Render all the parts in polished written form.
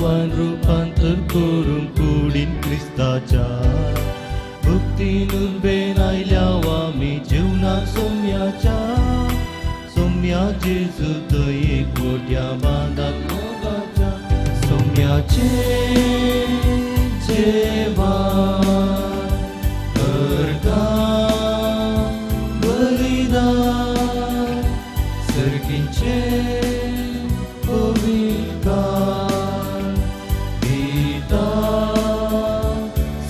देवान रुपांतर करूंक कुडीन क्रिस्ताच्या भक्तीन उर्बेन आयल्या आमी जेवणाक सोम्याच्या सोम्या जेजू थंय एकवट्या बांदात मोगाच्या सोम्याचें जेवण अर्गां बलिदान सर्गीचें पवित्रकार दिता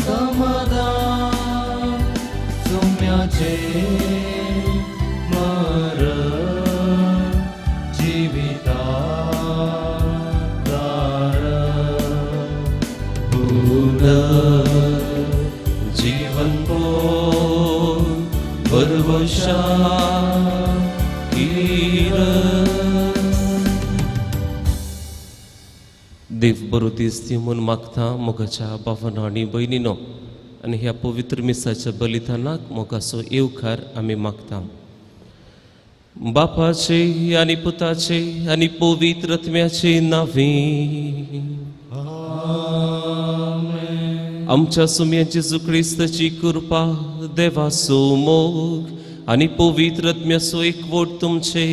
समाधान सोम्याचें मरण जिविता कारण पुनर्जीवन भरवशा देव बरो दीस दी म्हूण मागता मोगाच्या भावानो आनी भयणीनो आनी ह्या पवित्र मिसाच्या बलिदानाक मोगाचो येवकार आमी मागता. बापाचे आनी पुताचे आनी पवित्र आत्म्याचे नांवे आमच्या सुम्या जेजू क्रिस्ताची कृपा, देवाचो मोग आनी पवित्र आत्म्याचो एकवट तुमचे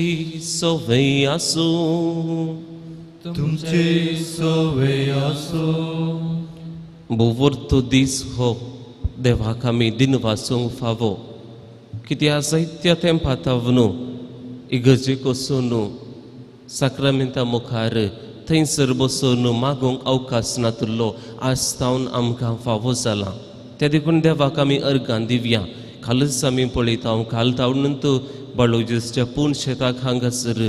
सवय आसूं. तुमचे सवय आसूं. भोवरतो दीस हो देवाक आमी दिन वाचूंक फावो कित्याक जायत्या तेंपा न्हू इगर्जेक वचून साक्रामेंता मुखार थंयसर बसून मागूंक अवकाश नातुल्लो आज तावन आमकां फावो जाला. त्या देखून देवाक आमी अर्गां दिवया. कालच आमी पळयता काल तावनंत बाळोजीसच्या पूर्ण शेताक हांगासर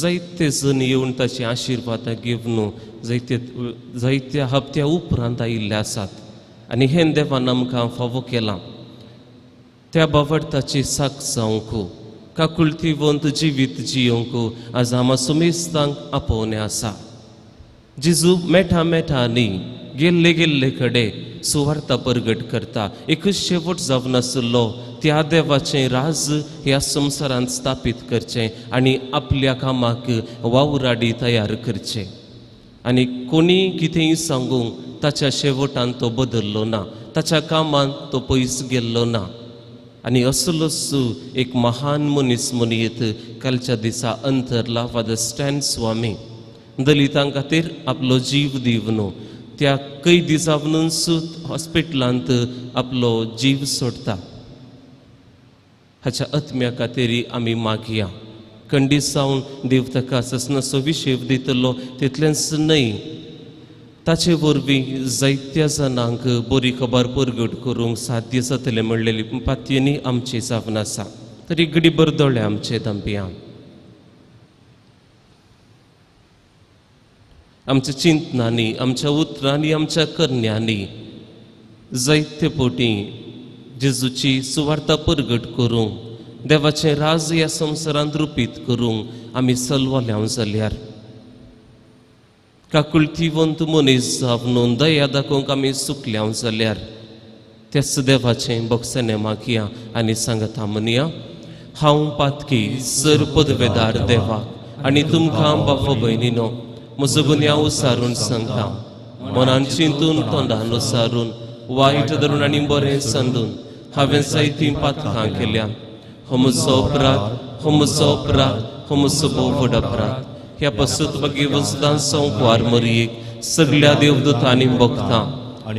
जायते जण येवन ताचे आशिर्वाद घेवन जायते जायत्या हप्त्या उपरांत आयिल्ले आसात आनी हें देवान आमकां फावो केलां. त्या बावडताची साक जावंक काकुळतीवंत जिवीत जियोंक आज आमा सुमेस्तांक आपोवणें आसा. जेजू मेठा मेठांनी गेल्ले गेल्ले कडेन सुवार्ता परगट करता. एकूच शेवट जावन आशिल्लो त्या देवाचें राज ह्या संवसारांत स्थापीत करचें आनी आपल्या कामाक वावराडी तयार करचें. आनी कोणी कितेंय सांगूंक ताच्या शेवटान तो बदल्लो ना, ताच्या कामांत तो पयस गेल्लो ना. आनी असलोच एक महान मनीस म्हणयेत कालच्या दिसा अंतरला फादर स्टॅन स्वामी दलितां खातीर आपलो जीव दिवन त्या कैदी जावन सूत हॉस्पिटलांत आपलो जीव सोडटा. हाच्या आत्म्या खातीर आमी मागया. खंडीत जावन देव ताका ससनाचो विशेव दितलो तितलेंच न्हय, ताचे वरवीं जायत्या जाणांक बरी खबर परगट करूंक साध्य जातलें म्हणलेली पातयेनी आमची जावन आसा. तरी घडीभर दोळे आमचे धांपया. आमच्या चिंतनांनी, आमच्या उतरांनी, आमच्या करण्यांनी जायते पोटी जेजूची सुवार्ता परगट करूंक, देवाचें राज ह्या संवसारांत रुपीत करूंक आमी सलवल्या जाल्यार काकुळतीवंत मनीस जावन दया दाखोवंक आमी सुकल्या जाल्यार त्याच देवाचें बक्षणें मागया आनी सांगता म्हणया, हांव पातकी सर पदवेदार देवा आनी तुमकां बाबा भयणीनो म्हजो गुन्यांव उसारून सांगता. मनान चिंतून तोंडान उसारून वायट धरून आनी बरें सांदून हांवें जायतीं पातकां केल्या. हो म्हजो अपराध, हो म्हजो अपराध, हो म्हजो भोव व्हड अपराध. ह्या पासत मागीर वचदां संकवार मरयेक सगल्या देवदूतांनी भोगता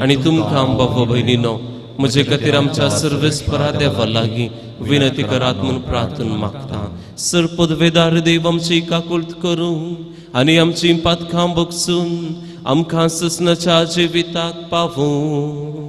आनी तुमकां बाबा भयणीनो म्हजे खातीर आमच्या सर्वेस्परा देवा लागीं विनंती करात म्हूण प्रार्थना मागता. सर पदवेदार देव आमची काकुळट करूं आनी आमची पातकां बगसून आमकां ससनाच्या जिविताक पावूं.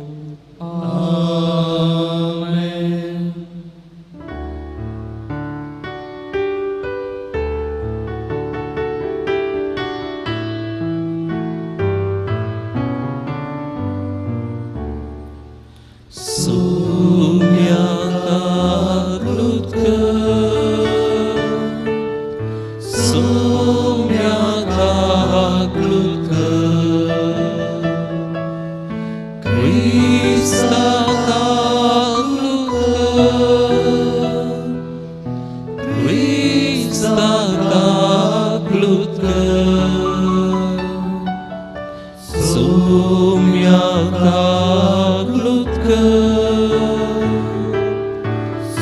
सुम्या काकलूत कर,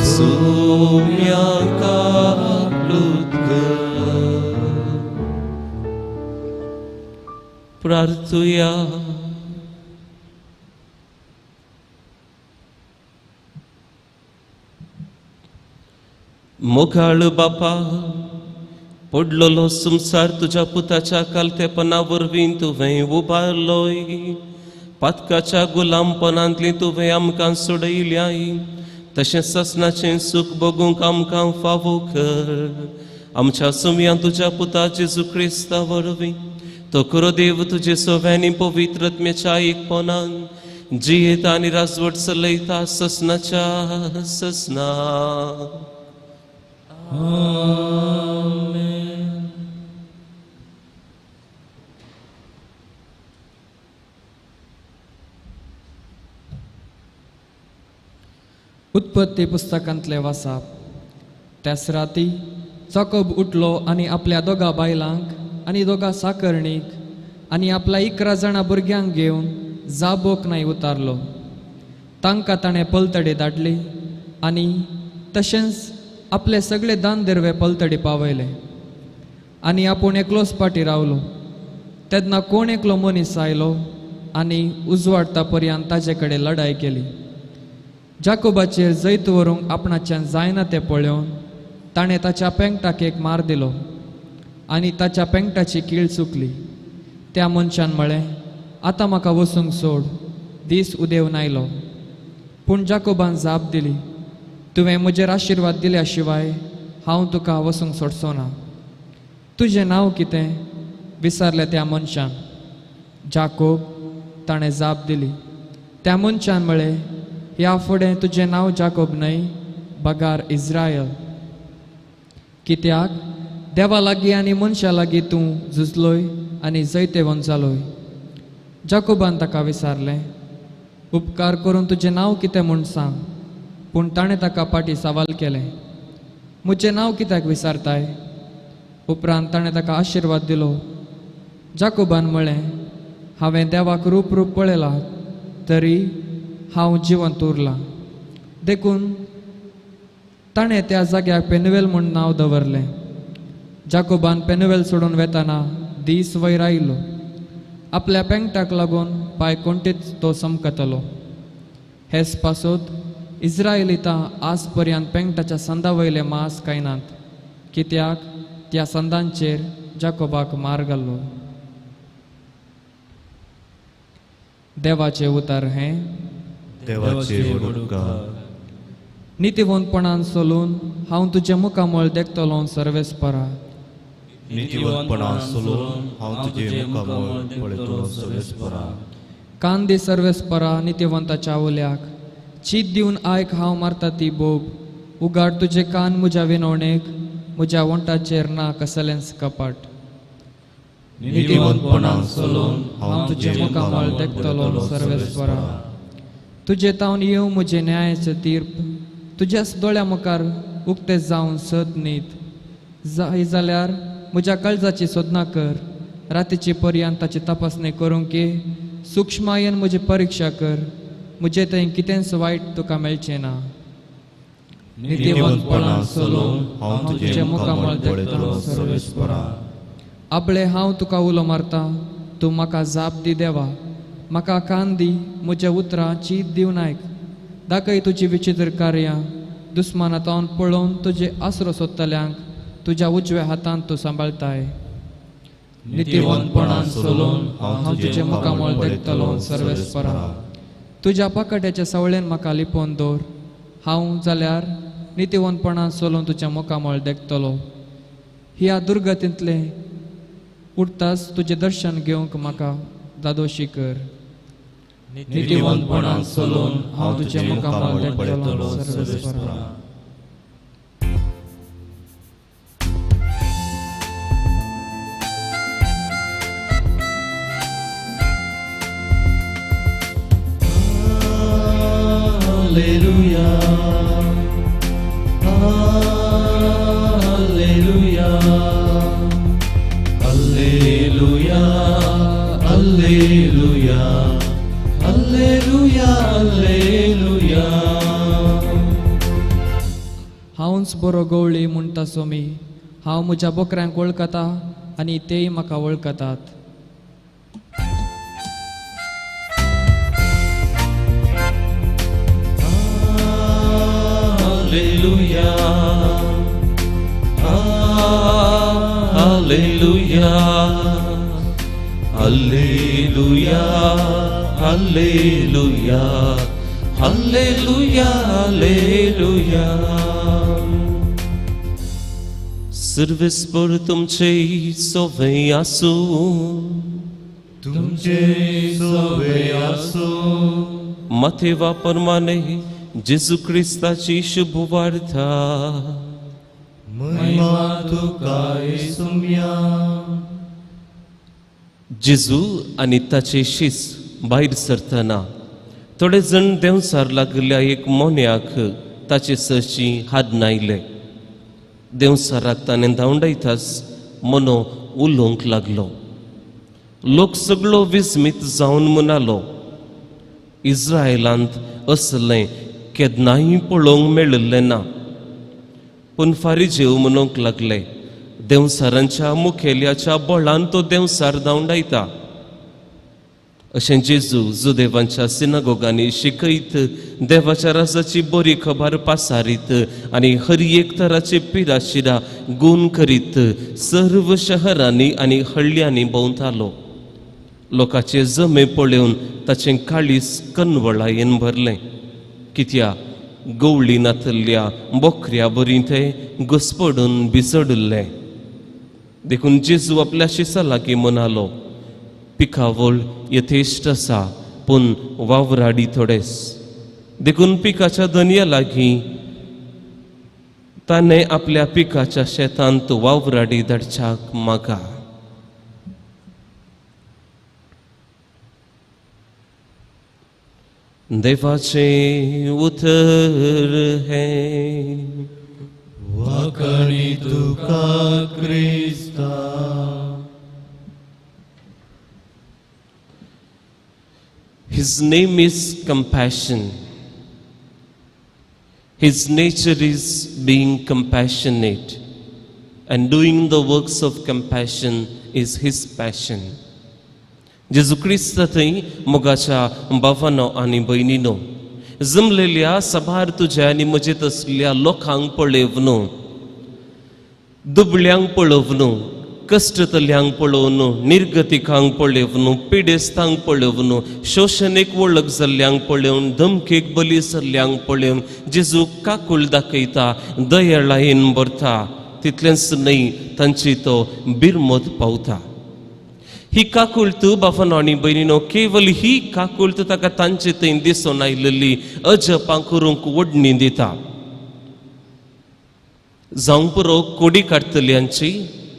सुम्या काकलूत कर. प्रार्थुया. मोगाळ बापा, पडलेलो संवसार तुज्या पुताच्या कालतेपणा वरवीं तुवें उबारलोय. पातकाच्या गुलामपणांतली तुवें आमकां सोडयल्याय, तशें ससनाचें सूख भोगूंक आमकां फावो कर. आमच्या सुम्यां तुज्या पुता जेजू क्रिस्ता वरवीं, तो खरो देव तुजे सव्यांनी पवित्र आत्म्याच्या एकपणान जियेता आनी राजवट चलयता ससनाच्या ससना. आमेन. उत्पत्ती पुस्तकांतले वासाप. त्याच राती जाकोब उठलो आनी आपल्या दोगा बायलांक आनी दोगा साकरणीक आनी आपल्या 11 जाणां भुरग्यांक घेवन जाबोक नाय उतारलो. तांकां ताणें पलतडी धाडली आनी तशेंच आपले सगळे दान देरवे पलतडी पावयले आनी आपूण एकलोच पाटी रावलो. तेन्ना कोण एकलो मनीस आयलो आनी उजवाडता पर्यंत ताजे कडेन लढाय केली. जाकोबाचेर जैत व्हरूंक आपणाच्यान जायना तें पळोवन ताणें ताच्या पेंगटाक एक मार दिलो आनी ताच्या पेंगटाची कीळ चुकली. त्या मनशान म्हळें, आतां म्हाका वचूंक सोड, दीस उदेवन आयलो. पूण जाकोबान जाप दिली, तुवें म्हजेर आशिर्वाद दिल्या शिवाय हांव तुका वचूंक सोडचो ना. तुजें नांव कितें? विचारलें त्या मनशान. जाकोब, ताणें जाप दिली. त्या मनशान म्हळें, ह्या फुडें तुजें नांव जाकोब न्हय, बगार इज्रायल. कित्याक देवा लागीं आनी मनशा लागीं तूं झुजलोय आनी जैतेवंत जालोय. जाकोबान ताका विचारलें, उपकार करून तुजें नांव कितें म्हूण सांग. पूण ताणें ताका पाटी सवाल केलें, म्हजें नांव कित्याक विचारताय? उपरांत ताणें ताका आशिर्वाद दिलो. जाकोबान म्हळें, हांवें देवाक रूप रूप पळयलां, तरी हांव जिवंत उरलां. देखून ताणें त्या जाग्याक पेनुवेल म्हूण नांव दवरलें. जाकोबान पेनुवेल सोडून वेताना दीस वयर आयलो. आपल्या पेंगटाक लागून पांय कोणटीच तो समकतलो. हेच पासत इज्रायलितां आज पर्यंत पेंगटाच्या संदा वयले मांस खायनात, कित्याक त्या संदांचेर जाकोबाक मार घाल्लो. देवाचें उतर हें. देवाचे उपकार. नितीवंतपणान सोलून हांव तुजें मुखामळ देखतलो सर्वेस्परा. नितीवंतपणान सोलून हांव तुजें मुखामळ पळयतलो सर्वेस्परा. कान दी सर्वेस्परा नितीवंताच्या उल्याक, चीत दिवन आयक हांव मारता ती बोब. उगाड तुजे कान म्हज्या विनवणेक, म्हज्या वंटाचेर ना कसलेंच कपाट. नितीवंतपणान सोलून हांव तुजें मुखामळ देखतलो सर्वेस्परा. तुजे तावन येवं म्हजें न्यायाचें तीर्प, तुज्याच दोळ्या मुखार उक्ते जावन सत न्हीद. जाय जाल्यार म्हज्या काळजाची सोदना कर, रातीची पर्यंत ताची तपासणी करूंक की सुक्ष्मायेन म्हजी परिक्षा कर, म्हजें थंय कितेंच वायट तुका मेळचें ना. नितीवंतपणान सोलून हांव तुजें मुखामळ देखतलो सर्वेस्परा. आपले हांव तुका उलो मारता, तूं म्हाका जाप दी देवा. म्हाका कान दी, म्हज्या उतरां चीत दिवन आयक. दाखय तुजी विचित्र कार्यां, दुस्माना तावन पळोवन तुजे आसरो सोदतल्यांक तुज्या उजव्या हातान तूं सांबाळताय. नितीवंतपणान सोलून हांव तुजें मुखामळ देखतलो सर्वेस्परा. तुज्या पाकट्याच्या सावळेन म्हाका लिपोवन दवर, हांव जाल्यार नितीवंतपणान सोलून तुज्या मुखामळ देखतलो. ह्या दुर्गतींतलें उठताच तुजें दर्शन घेवंक म्हाका दादोशी कर. नितीवंतपणान सोलून हांव तुजें मुखामळ देखतलो सर्वेस्परा. Alleluia, Alleluia, Alleluia, Alleluia. हांवच बरो गवळी म्हणटा सोमी. हांव म्हज्या बोकऱ्यांक वळखता आनी तेय म्हाका वळखतात. Alleluia, Alleluia, Alleluia, Alleluia, Alleluia, Alleluia. सर्वेस्पर तुमचे सोवे आसूं, तुमचे सोवे आसूं. माथेवा प्रमाणे जेजू क्रिस्ताची शुभवार्ता. महिमा तुका येसुम्या. जेजू आनी ताचे शीस भायर सरतना थोडे जण देंवसार लागिल्ल्या एक मोन्याक ताचे सरशी हाडून आयले. देंवसाराक ताणें धांवडायताच मोनो उलोवंक लागलो. लोक सगळो विस्मीत जावन म्हणालो, इस्रायलांत असलें केन्नाय पळोवंक मेळिल्लें ना. पूण फारिजेव म्हणूंक लागले, देंवसारांच्या मुखेल्याच्या बळान तो देंवसार धांवडायता. अशें जेजू जुदेवांच्या सिनागोगांनी शिकयत देवाच्या राजाची बरी खबर पासारीत आनी हर एक तराचे पिराशिरा गूण करीत सर्व शहरांनी आनी हळ्यांनी भोंवतालो. लोकांचे जमे पळोवन ताचें काळीज कनवळायेन भरलें. कित्याक गवळी नातल्ल्या बोकऱ्या बरी ते घुसपडून बिसडिल्ले. देखून जेजू आपल्या शिसा लागीं म्हणालो, पिकावळ यथेश्ट आसा पूण वावराडी थोडेस. देखून पिकाच्या धनया लागीं ताणें आपल्या पिकाच्या शेतांत वावराडी धाडच्याक मागा. देवाचें उतर हें. वाखाणी तुका क्रिस्ता. His name is compassion. His nature is being compassionate, and doing the works of compassion is his passion. जेजू क्रिस्त थंय मोगाच्या भावानो आनी भयणीनो, जमलेल्या सभार तुज्या आनी म्हजे तसल्या लोकांक पळोवन, दुबळ्यांक पळोवन, कश्टतल्यांक पळोवन, निर्गतिकांक पळोवन, पिडेस्तांक पळोवन, शोशणेक वळख जाल्ल्यांक पळोवन, धमकेक बली जाल्ल्यांक पळोवन जेजू काकूळ दाखयता, दयाळायेन भरता. तितलेंच न्हय, तांची तो बिरमत पावता. ही काकुळत बाबानो आनी भयणीनो, केवल ही काकुळत ताका तांचे थंय दिसून आयिल्ली अजपां करूंक ओडणी दिता. जावंक पुरो कोडी काडटल्यांची,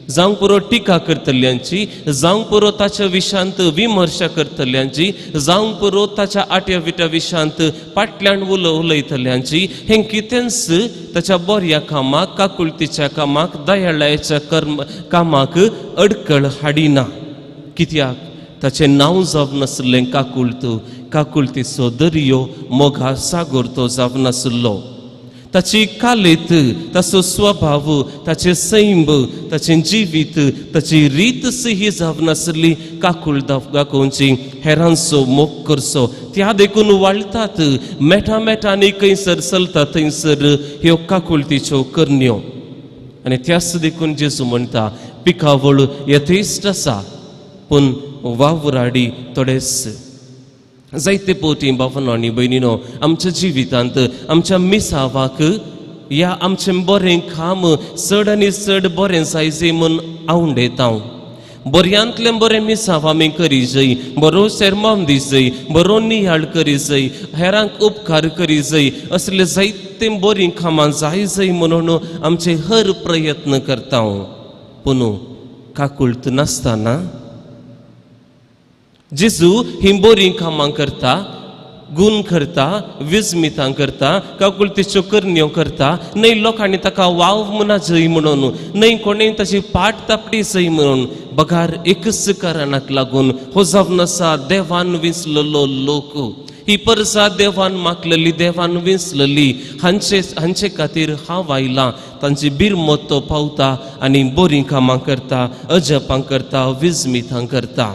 जावंक पुरो टिका करतल्यांची, जावंक पुरो ताच्या विशांत विमर्शा करतल्यांची, जावंक पुरो ताच्या आट्या विट्या विशांत पाटल्यान उलयतल्यांची, हें कितेंच ताच्या बऱ्या कामाक, काकुळतीच्या कामाक, दयाळाच्या कर्म कामाक अडकळ हाडिना. कित्याक ताचें नांव जावन नाशिल्लें काकुळत, काकुळतीचो दर्यो मोगा सागर तो जावन नाशिल्लो. ताची कालेत, ताचो स्वभाव, ताचें सैम, ताचें जिवीत, ताची रीत ही जावन नाशिल्ली काकूळ दाखोवची, हेरांचो मोग करचो. त्या देखून वाळटात मेटा मेटांनी खंयसर चलता थंयसर ह्यो काकुळतीच्यो करण्यो. आनी त्याच देखून जेजू म्हणटा, पिकावळ यथेश्ट आसा पूण वावराडी थोडेच. जायते पोटी बाबानो आनी भयणीनो, आमच्या जिवितांत आमच्या मिसावाक या आमचें बरें काम चड आनी चड बरें जायजे म्हूण आवडेता. बऱ्यांतलें बरें मिसाव आमी करी जाय, बरो सेरमांव दी जाय, बरो नियाळ करी जाय, हेरांक उपकार करी जाय, असले जायते बरीं कामां जाय जाय म्हणून आमचे हर प्रयत्न करता. पूण काकुळत नासतना जेजू ही बरीं कामां करता, गुण करता, विस्मितां करता, काकुळतीच्यो करण्यो करता. न्हय लोकांनी ताका वाव म्हणा जय म्हणून, न्हय कोणें ताची पाट तापडी जय म्हणून, बगार एकच कारणाक लागून हो जावन आसा देवान विसलेलो लोक. ही परसा देवान मागलेली, देवान विंचलेली, हांचे हांचे खातीर हांव आयलां. तांची बिरमत तो पावता आनी बरीं कामां करता, अजपां करता, विजमितां करता.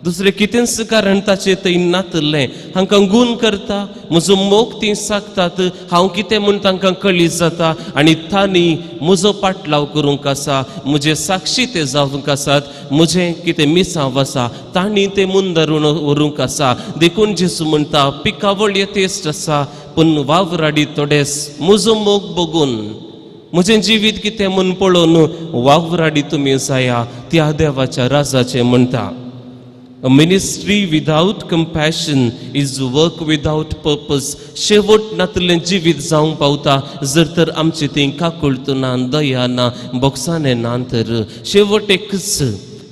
दुसरें कितेंच कारण ताचें थंय नातलें. हांकां गूण करता, म्हजो मोग तीं सागतात, हांव कितें म्हूण तांकां कळीत जाता आनी तांणी म्हजो पाटलाव करूंक आसा, म्हजे साक्षी ते जावंक आसात, म्हजें कितें मिसांव आसा तांणी तें मुंदर व्हरूंक आसा. देखून जेजू म्हणटा पिकावळ यथेश्ट आसा पूण वावराडी थोडेच. म्हजो मोग बघून, म्हजें जिवीत कितें म्हूण पळोवन वावराडी तुमी जाया, त्या देवाच्या राजाचें म्हणटा. A ministry without compassion is work without purpose. शेवट नातलें जिवीत जावंक पावता जर तर आमचे थंय काकुळट ना, दया ना, बोगसाणें ना तर शेवट एकच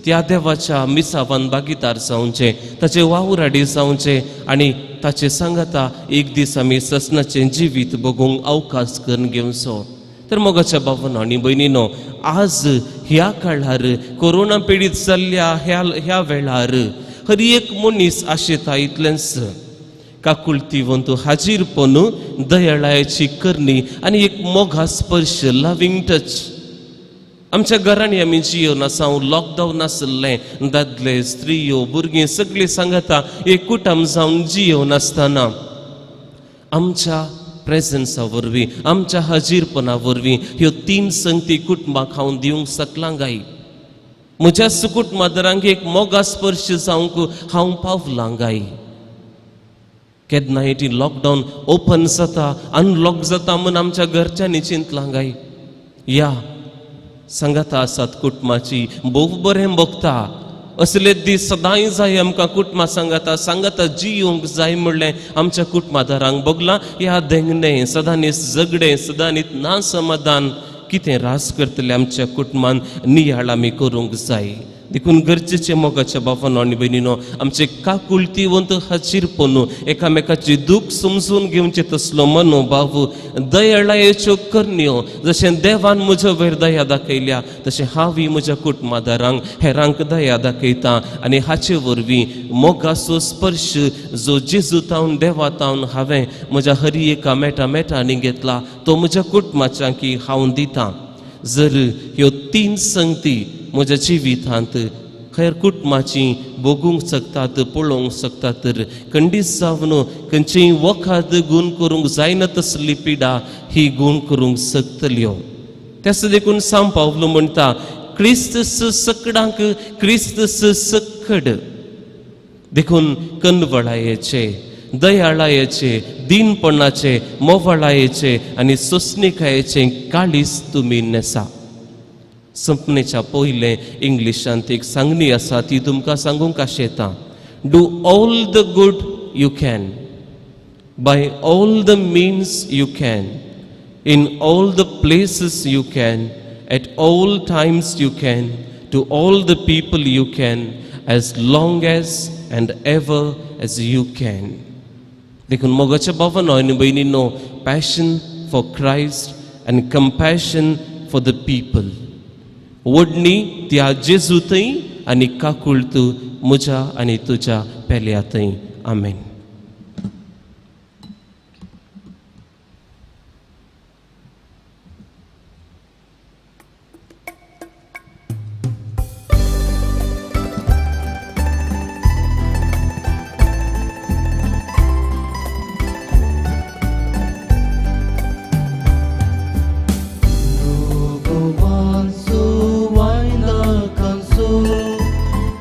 त्या देवाच्या मिसावान भागीदार जावचें, ताचे वावराडी जावचें आनी ताचे सांगाता एक दीस आमी ससनाचें जिवीत बघूंक अवकाश करून घेवचो. तर मोगाच्या भावानो आनी भयणीनो, आज ह्या काळार कोरोना पिडीत जाल्ल्या ह्या ह्या वेळार हर एक मनीस आशेता इतलेंच काकुळतीवंत हाजीरपण, दयाळायची करणी आनी एक मोगा स्पर्श, लव्हिंग टच. आमच्या घरांनी आमी जियोन आसा, लॉकडावन आसलें, दादले स्त्रियो भुरगीं सगळीं सांगता एक कुटुंब जावन जियोन आसतना आमच्या प्रेजन्सा वरवीं, आमच्या हाजीरपणा वरवीं ह्यो तीन संगती कुटुंबाक हांव दिवंक शकलां गाय. म्हज्या कुटुंबादरांक एक मोगा स्पर्श जावंक हांव पावलां गाय. केन्नाय ती लॉकडावन ओपन जाता, अनलॉक जाता म्हूण आमच्या घरच्यांनी चिंतलां गाय. या सांगाता आसात कुटुंबाची भोव बरें भोगता. असले दीस सदांय जाय आमकां कुटुंबा सांगाता सांगाता जियोंक जाय म्हणलें आमच्या कुटुंबादारांक भोगलां. ह्या देंगणें सदांनीच झगडें, सदांनीच ना समाधान कितें रास करतलें आमच्या कुटुंबान नियाळ आमी करूंक जाय. देखून गरजेचे मोगाच्या बापानो आनी भयणीनो, आमचे काकुळतीवंत हाजीरपण, एकामेकाची दूख समजून घेवचे तसलो मनोभाव, दयाळायेच्यो करण्यो, जशें देवान म्हज्या वयर दया दाखयल्या तशें हांवूय म्हज्या कुटुंबादारांक हेरांक दया दाखयता आनी हाचे वरवीं मोगाचो स्पर्श जो जेजू तावन देवा तावन हांवें म्हज्या हरी एका मेटा मेटांनी घेतला तो म्हज्या कुटुंबाच्यांकी हांव दितां. जर ह्यो तीन संगती म्हज्या जिवितांत खंय कुटुंबाची भोगूंक शकतात, पळोवंक शकतात तर खंडीत जावन खंयचीय वखद गूण करूंक जायना तसली पिडा ही गूण करूंक शकतल्यो. तेस देखून सांव पावलो म्हणटा क्रिस्त सकडांक क्रिस्त सकड. देखून कनवळायेचे, दयाळायेचे, दीनपणाचे, मोवाळायेचे आनी सोंसणिकायेचे काळीज तुमी न्हेसा. संपनेच्या पयलें इंग्लिशांत एक सांगणी आसा ती तुमकां सांगूंक आशेता. Do all the good you can, by all the means you can, in all the places you can, at all times you can, to all the people you can, as long as and ever as you can. देखून मोगाच्या भावानो आनी भयणीनो, passion for Christ and compassion for the people. वडणी त्या जेजू थंय आनी काकुळत म्हज्या आनी तुज्या पेल्या थंय. आमेन.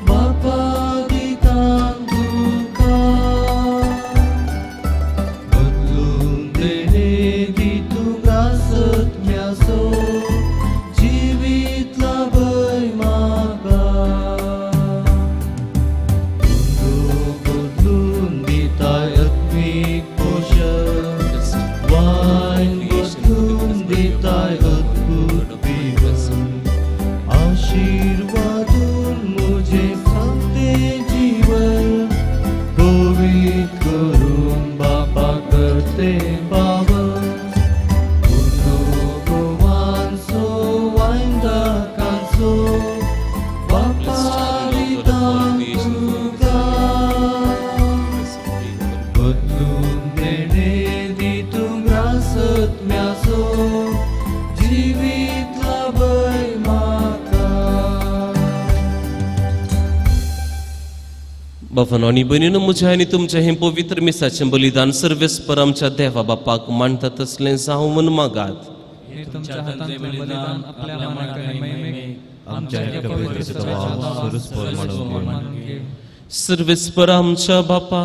Bapa di tangguhkan. बाबांनो आनी भयणीनो, म्हज्या आनी तुमचें हें पवित्र मिसाचें बलिदान सर्वेस्पर आमच्या देवा बापाक मांडटा तसलें जावं म्हूण मागात. हे तुमच्या हातांतलें बलिदान आपल्या मानाक आनी महिमेक आमच्या एका पवित्र सुरस्पर मानून घे. सर्वेस्पर आमच्या बापा,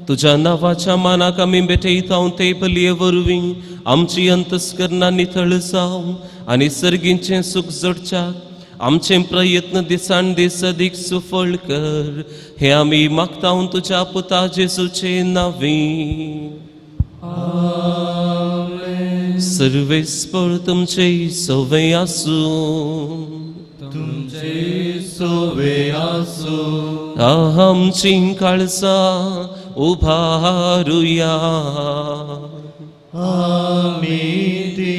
तुज्या नांवाच्या मानाक आमी भेटयता ते बलये वरवीं आमची अंतस्करणां नितळ जावं आनी सर्गींचें सूख जोडच्याक आमचे प्रयत्न दिसान दीस अदीक सुफळ कर. हे आमी मागता तुज्या पुता जेजूचे नांवी. सर्वेस्पर तुमचे सवे आसूं. तुमचे सोवे आसूं. आमची काळजां उभारुया. आमी ती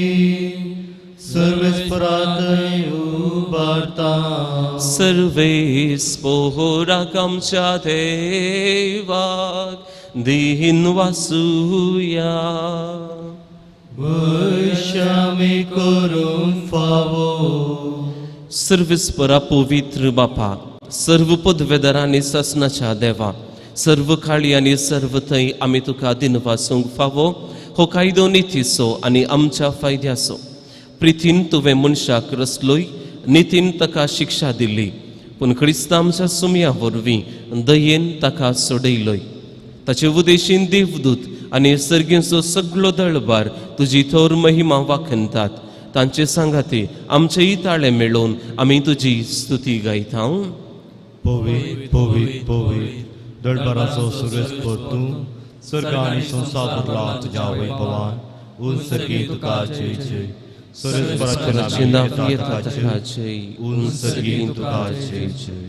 सर्वेस्परात उबारता. सर्वेस्पोराक आमच्या देवाक दीन वासूया. वैश्यामी करूंक फावो. सर्वेस्परा पवित्र बापा, सर्व पदवेदार आनी सासनाच्या देवा, सर्व काळी आनी सर्व थंय आमी तुका दिन वासूंक फावो हो कायदो नितीचो आनी आमच्या फायद्याचो. प्रितीन तुवें मनशाक रसलोय, नितीन ताका शिक्षा दिली, पूण क्रिस्तांव आमच्या सुमया वरवीं दयेन ताका सोडयलोय. ताचे उदेशीन देवदूत आनी सर्गींचो सगळो दळबार तुजी थोर महिमा वाखणतात. तांचे सांगाते आमचेय ताळे मेळोवन आमी तुजी स्तुती गायता. पवित्र पवित्र पवित्र दळबाराचो सुरेस्पर तूं, स्वर्ग आनी संवसार भरला तुज्या वैभवान. उन सर्गी तुका जय जय. सर्वेस्पराचे नांव येता ताका जय. उन सर्गी तुका जय जय.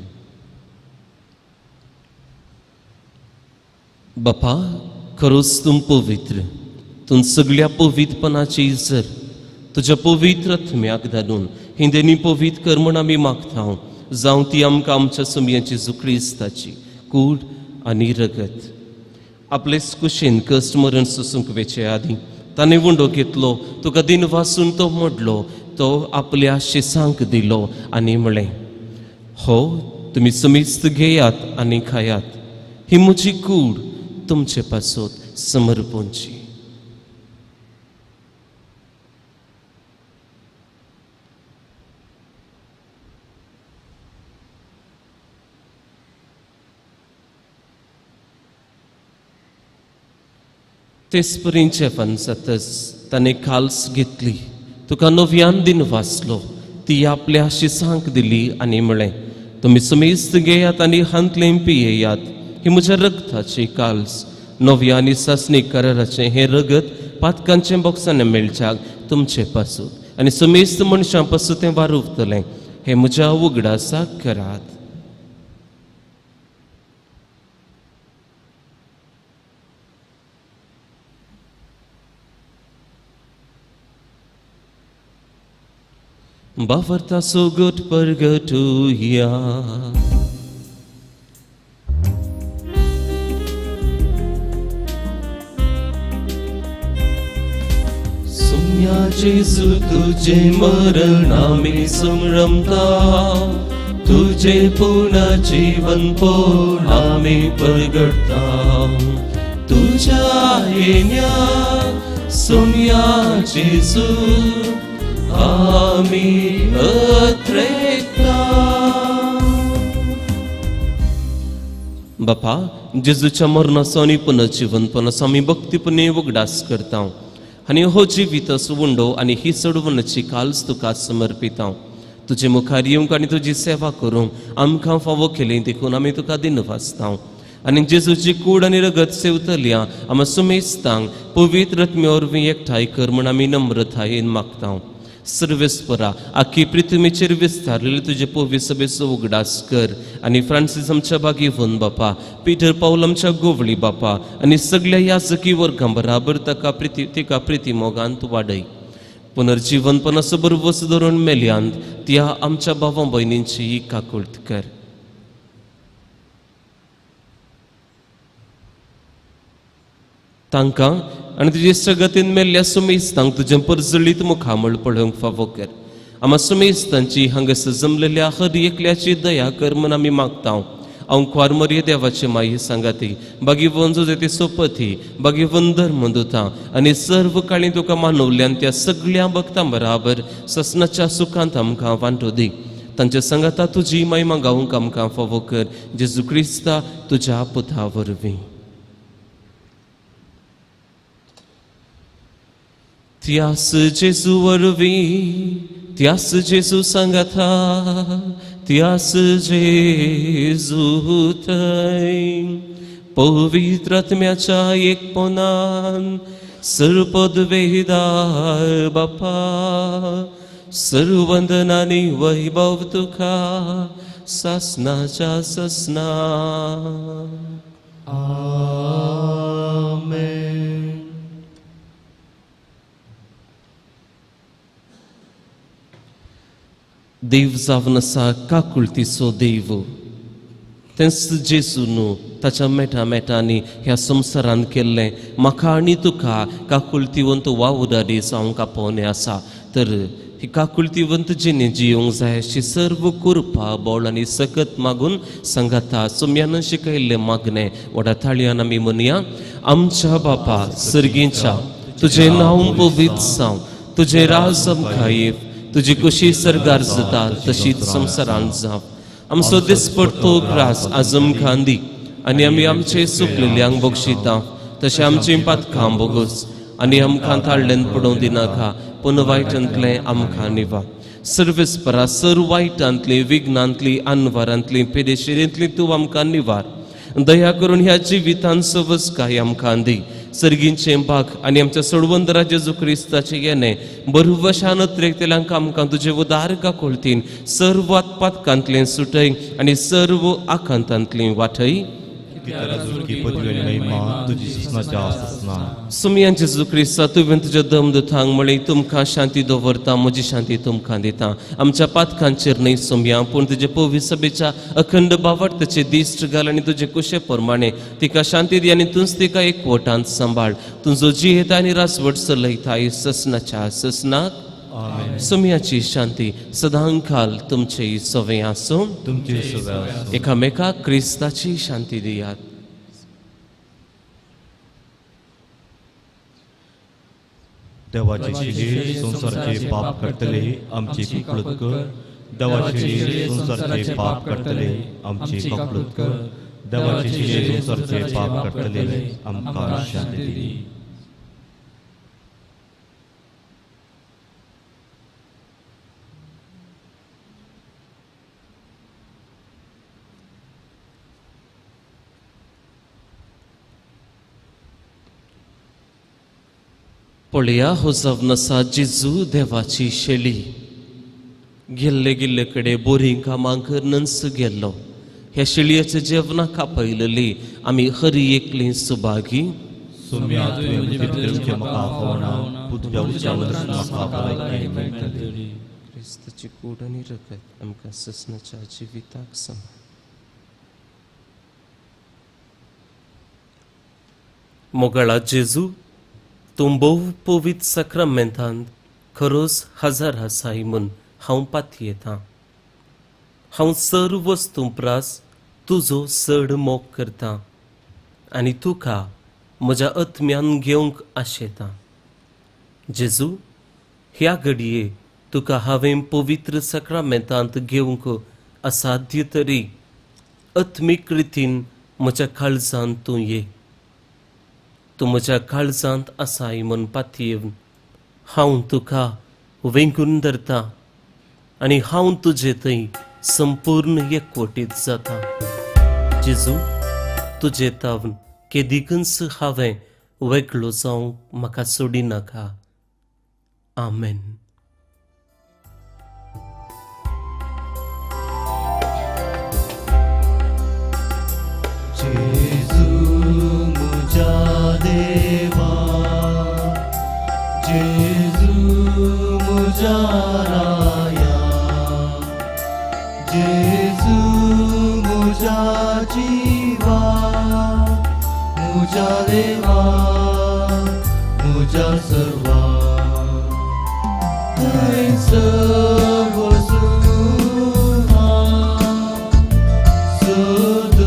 बापा, खरोच तूं पवित्र, तूं सगळ्या पवित्रपणाची जर तुज्या पवित्र आत्म्याक धाडून हिंदेनी पवित्र कर म्हूण आमी मागता. जावं ती आमकां आमच्या सुमयाची जुक्रिस्ताची कूड आनी रगत. आपलेच कुशीन कश्ट मरण सोसूंक वेचे आदीं ताणें उंडो घेतलो, तुका दिन वासून तो मोडलो, तो आपल्या शिसांक दिलो आनी म्हळें, हो तुमी समेस्त घेयात आनी खायात, ही म्हजी कूड तुमचे पासत समर्पणची. तेच परी जेवण जातच ताणें काल्स घेतली, तुका नव्यान दिन वाचलो, ती आपल्या शिसांक दिली आनी म्हळें, तुमी समेस्त घेयात आनी हांतलें पियेयात, ही म्हज्या रगताची काल्स, नव्या आनी सासणी कराराचें हें रगत पातकांचें बोक्सांनी मेळच्याक तुमचे पासून आनी समेस्त मनशां पासून तें वारुवतलें. हें म्हज्या उगडासाक करात. बावरता सोगट परगटुया. सुम्या जेजू तुझे मरण आमी समरमता, तुझे पुनः जीवन पूर्ण आमी परगटता. तुझ्या येण्या सुम्या जेजू आमी अत्रेता. बापा, जेजूच्या मरणाचो आनी पुनर्जिवनपणाचो आमी भक्तीपणे उगडास करता आनी हो जिवीत उंडो आनी ही सोडवण्याची काल्स तुका समर्पिता. तुजे मुखार येवंक आनी तुजी सेवा करूंक आमकां फावो केली देखून आमी तुका दिन वाचता. आनी जेजूची कूड आनी रगत सेवतल्या आमा सुमेस्तांक पवित्र आत्म्या वरवीं एकठांय कर म्हूण आमी नम्रतायेन मागता. सर्वेस्परा, आखी पृथ्वीचेर विस्तारलेले तुजे पवित्र सभेचो उगडास कर आनी फ्रांसीस आमच्या बागेवन बापा, पीटर पावल आमच्या गोवळी बापा आनी सगळ्या याजकी वर्गां बराबर ताका प्रिती तिका प्रिती मोगांत वाडय. पुनर्जिवनपणाचो बरवस धरून मेल्यांत त्या आमच्या भावा भयणींची काकुळट कर. तांकां आनी तुजे सगतीन मेल्ल्या सुमेस्तांक तुजें परजळीत मुखामळ पळोवंक फावो कर. आमा सुमेस्तांची हांगासर जमलेल्या हर एकल्याची दया कर म्हूण आमी मागता. हांव कुवारमरिये देवाचे माये सांगाती बागीवन जुजेती सोपती बागीवन धर्म दुता आनी सर्व काळी तुका मानवल्यान त्या सगळ्या भक्तां बराबर ससनाच्या सुखांत आमकां वांटो दी. तांच्या सांगाता तुजी महिमा गावंक आमकां फावो कर जेजू क्रिस्ता तुज्या पुता वरवीं. त्यास जेजू वरवीं, त्यास जेजू सांगाता, त्यास जेजू थंय पवित्र आत्म्याच्या एकपणान सर्वपदवेदार बापा सर्वंदनानी वैभव तुका सासनाच्या ससना. आमेन. देव जावन आसा काकुळतीचो देव. तेंच जेजू न्हू ताच्या मेटा मेटांनी ह्या संवसारान केल्लें म्हाका आनी तुका काकुळतीवंत वावुरारी जावंक आपोवणें आसा. तर ही काकुळतीवंत जिणें जियोंक जाय अशी सर्व कृपा बोळ आनी सकत मागून सांगाता सोम्यान शिकयल्लें मागणें व्हडा ताळयान आमी म्हणया. आमच्या बापा सर्गीच्या, तुजें नांव पवित्र जावं, तुजें राज आमकां येव, तुजी कुशी सर्गार जाता तशीच संवसारांत जावं. आमचो दिसपडतो ग्रास आज आमकां दी आनी आमी आमचे सुकलेल्यांक बक्षिता तशें आमचीं पातकां बोगस आनी आमकां ताळ्ळेन पडोवं दिनाका पूण वायटांतलें आमकां निवा. सर्वेस्परा सर वायटांतली विघ्नांतली अनवारांतली पेदेशिरेंतली तूं आमकां निवार. दया करून ह्या जिवितान सवसकाय आमकां दी. सर्गींचें भाग आनी आमच्या सोडवंदरा जेजू क्रिस्ताचें येणें बरवशान अत्रेकतल्यांक आमकां तुजें उदार काकुळतीन सर्व आत्पातकांतलें सुटय आनी सर्व आकांतांतलें वाटय. सुमयान जेजू क्रिस्ता तुवें तुज्या दम दुतांक म्हळें तुमकां शांती दवरता, म्हजी शांती तुमकां दिता. आमच्या पातकांचेर न्हय सोमया पूण तुजे पवित्र सभेच्या अखंड भावार्थाचे दिश्ट घाल आनी तुजे कुशे प्रमाणे तिका शांती दी आनी तूंच तिका एकवटांत सांबाळ. तुजो जियेता आनी रासवट चलयता ससनाच्या ससनाक. सुमयाची शांती सदांकाल तुमचे सवे आसूं. एकामेकाक क्रिस्ताची शांती दियात. देवाचे शिले संवसाराचे पाप करतले आमची काकळूत कर. देवाचे शिले संवसाराचे पाप करतले आमची काकळूत कर. देवाचे शिले संवसाराचे पाप करतले आमकां शांती दी. पळया हो जावन आसा जेजू देवाची शेली. गेल्ले गेल्ले कडेन बोरीं कामां करनच गेल्लो. ह्या शेळयेच्या जेवणाक आपयलेली आमी हरी एकली सुभागी. क्रिस्ताची कूड आनी रगत आमकां ससनाच्या जिविताक सांग. मोगाळा जेजू, तूं भोव पवित्र साक्रामेंतांत खरोच हजार आसाय म्हूण हांव पातयेतां. हांव सर्व वस्तूं प्रास तुजो चड मोग करतां आनी तुका म्हज्या आत्म्यान घेवंक आशेतां. जेजू, ह्या घडये तुका हांवें पवित्र साक्रामेंतांत घेवंक असाध्य तरी आत्मीक रितीन म्हज्या काळजांत तूं ये. तूं म्हज्या काळजांत आसाय म्हूण पातयेवन हांव तुका वेंगून धरता आनी हांव तुजे थंय संपूर्ण एकवटीत जाता. जेजू, तुजे तावन केदीकच हांवें वेगळो जावंक म्हाका सोडिनाका. आमेन. देवा जेजू म्हज्या राया, जेजू म्हज्या जिवा, म्हज्या देवा म्हज्या सर्वा, थंय सर्व सुखा सद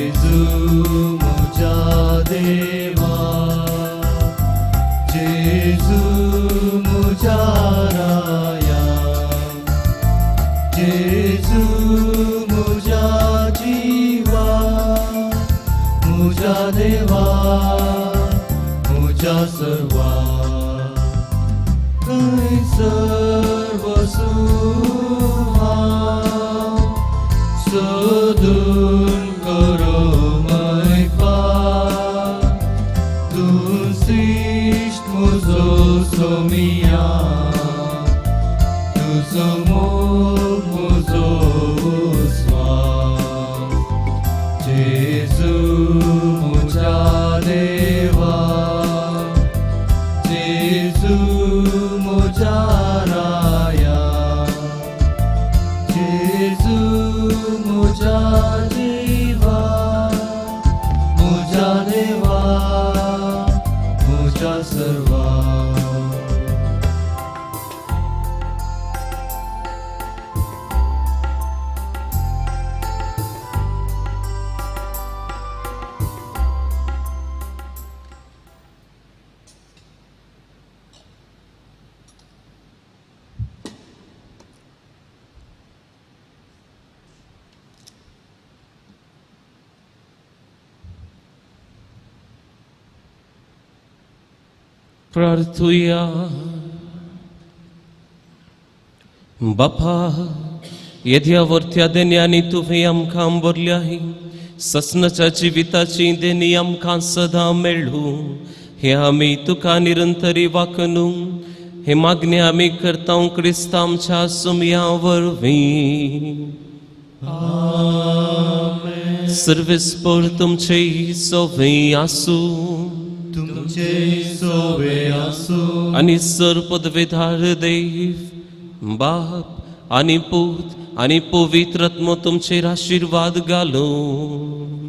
जेजू म्हज्या देवा, जेजू म्हज्या राया, जेजू म्हज्या जिवा, म्हज्या देवा, म्हज्या सर्वा, थंय सर्व सुहा सोदून करोमयपा, तूं श्रेश्ठ म्हजो सोमिया, तुजो मोग म्हजो स्वास, जेजू म्हज्या देवा, जेजू म्हज्या राया, जेजू म्हज्या जिवा, म्हज्या देवा, म्हज्या सर्वा. प्रार्थुया. बापा, येद्या वरत्या देण्यांनी तुवें आमकां भरल्याय, ससनाच्या जिविताची देणी आमकां सदां मेळूं हे आमी तुका निरंतरी वाकनू हे मागणें आमी करता क्रिस्ता आमच्या सुमया वरवीं. सर्वेस्पर तुमचे सोवे आसूं, तुमचे सोवे आसूं, आनी सर पदवेधार देव बाप आनी पूत आनी पवित्र आत्मो तुमचेर आशिर्वाद घालूं.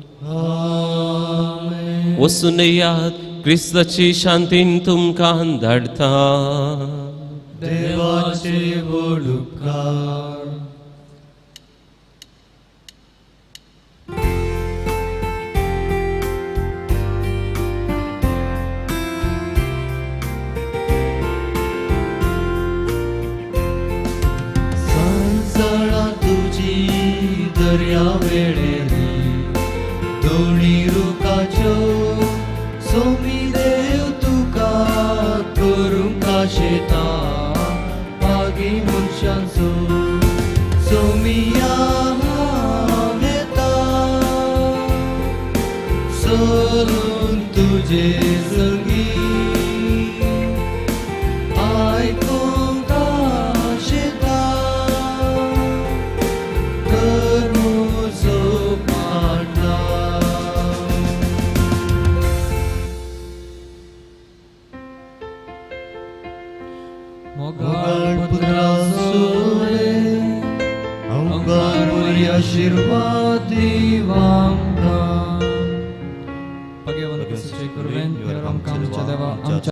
वचून येयात, क्रिस्ताची शांतीन तुमकां धाडटा. देवाचे व्हड उपकार. तुजी दर्या वेळेली दोणी रुखाच्यो सोमी देव तुका करूंक आशेता मागी मनशांचो सोमिया हांव येता चलून तुजे संगी आयकूंक आशेता कर म्हजो पाटलाव. मोगाळ मोगाळ पुत्रा सोरे आमकां बरी आशिर्वाद दीव आमकां. भगवंत कुर्वेन, आमच्या देवा आमच्या